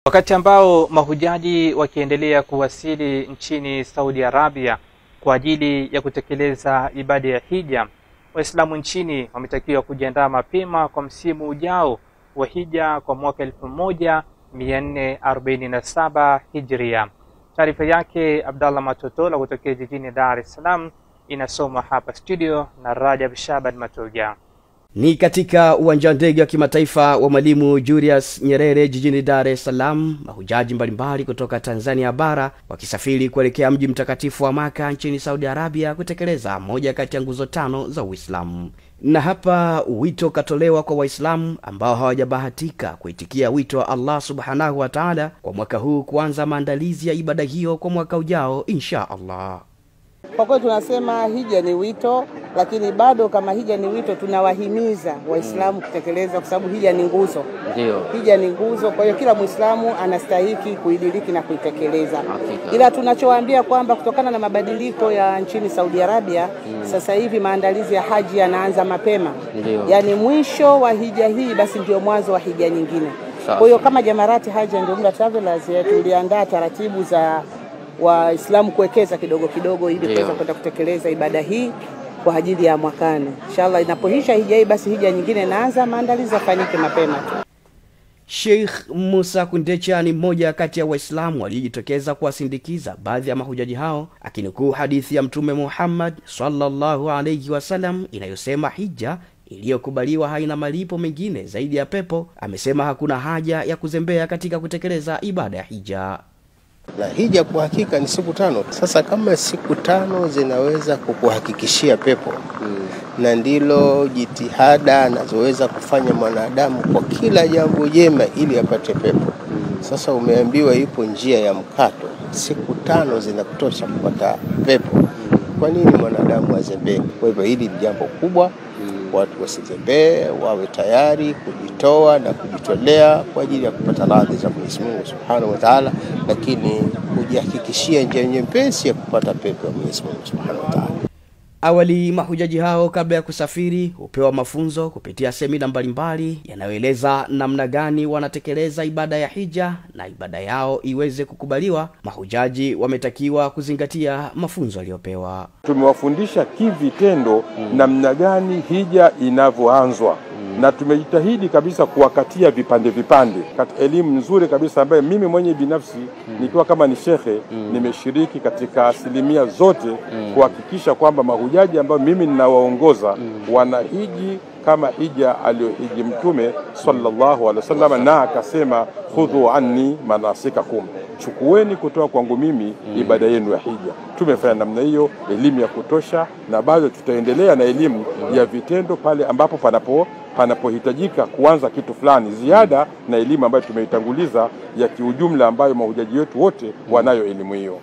Wakati ambao mahujaji wakiendelea kuwasili nchini Saudi Arabia kwa ajili ya kutekeleza ibada ya hija, Waislamu nchini wametakiwa kujiandaa mapema kwa msimu ujao wa hija kwa mwaka 1447 Hijria. Taarifa yake Abdallah Matotola kutokea jijini Dar es Salaam inasomwa hapa studio na Rajab Shaban Matoja. Ni katika uwanja wa ndege wa kimataifa wa Mwalimu Julius Nyerere jijini Dar es Salaam, mahujaji mbalimbali kutoka Tanzania bara wakisafiri kuelekea mji mtakatifu wa Maka nchini Saudi Arabia kutekeleza moja kati ya nguzo tano za Uislamu. Na hapa wito katolewa kwa Waislamu ambao hawajabahatika kuitikia wito wa Allah Subhanahu wa Ta'ala kwa mwaka huu kuanza maandalizi ya ibada hiyo kwa mwaka ujao insha Allah. Kwa kweli tunasema hija ni wito, lakini bado kama hija ni wito tunawahimiza Waislamu kutekeleza kwa sababu hija ni nguzo. Ndio. Hija ni nguzo, kwa hiyo kila Muislamu anastahili kuidiriki na kuitekeleza. Ila tunachowaambia kwamba kutokana na mabadiliko ya nchini Saudi Arabia, sasa hivi maandalizi ya haji yanaanza mapema. Yaani mwisho wa hija hii basi ndio mwanzo wa hija nyingine. Kwa hiyo kama Jamarati Haji and Umrah Travelers tuliandaa taratibu za Waislamu kuwekeza kidogo kidogo ili kuweza kwenda kutekeleza ibada hii kwa ajili ya mwakani. Inshallah inapoisha hija hii basi hija nyingine inaanza, maandalizi yafanyike mapema tu. Sheikh Musa Kundecha ni mmoja kati ya Waislamu waliojitokeza kuwasindikiza baadhi ya mahujaji hao, akinukuu hadithi ya Mtume Muhammad sallallahu alayhi wasallam inayosema hija iliyokubaliwa haina malipo mengine zaidi ya pepo. Amesema hakuna haja ya kuzembea katika kutekeleza ibada ya hija. Na hija kwa hakika ni siku tano. Sasa kama siku tano zinaweza kukuhakikishia pepo, na ndilo jitihada anazoweza kufanya mwanadamu kwa kila jambo jema ili apate pepo. Sasa umeambiwa ipo njia ya mkato, siku tano zinakutosha kupata pepo. Kwa nini mwanadamu azembee? Kwa hivyo hili ni jambo kubwa. Watu wasizembee, wawe tayari kujitoa na kujitolea kwa ajili ya kupata radhi za Mwenyezi Mungu Subhanahu wa Ta'ala, lakini kujihakikishia njia nyepesi ya kupata pepo ya Mwenyezi Mungu Subhanahu wa Ta'ala. Awali mahujaji hao kabla ya kusafiri hupewa mafunzo kupitia semina mbalimbali yanayoeleza namna gani wanatekeleza ibada ya hija na ibada yao iweze kukubaliwa. Mahujaji wametakiwa kuzingatia mafunzo aliyopewa. Tumewafundisha kivitendo namna gani hija inavyoanzwa, na tumejitahidi kabisa kuwakatia vipande vipande. Katika elimu nzuri kabisa ambayo mimi mwenye binafsi nikiwa kama ni shekhe nimeshiriki katika asilimia zote kuhakikisha kwamba mahujaji ambao mimi ninawaongoza wanahiji kama hija aliyohiji Mtume sallallahu alaihi wasallam, na akasema khudhu anni manasikakum, chukueni kutoka kwangu mimi ibada yenu ya hija. Tumefanya namna hiyo, elimu ya kutosha, na bado tutaendelea na elimu ya vitendo pale ambapo panapohitajika kuanza kitu fulani ziada na elimu ambayo tumeitanguliza ya kiujumla ambayo mahujaji wetu wote wanayo elimu hiyo.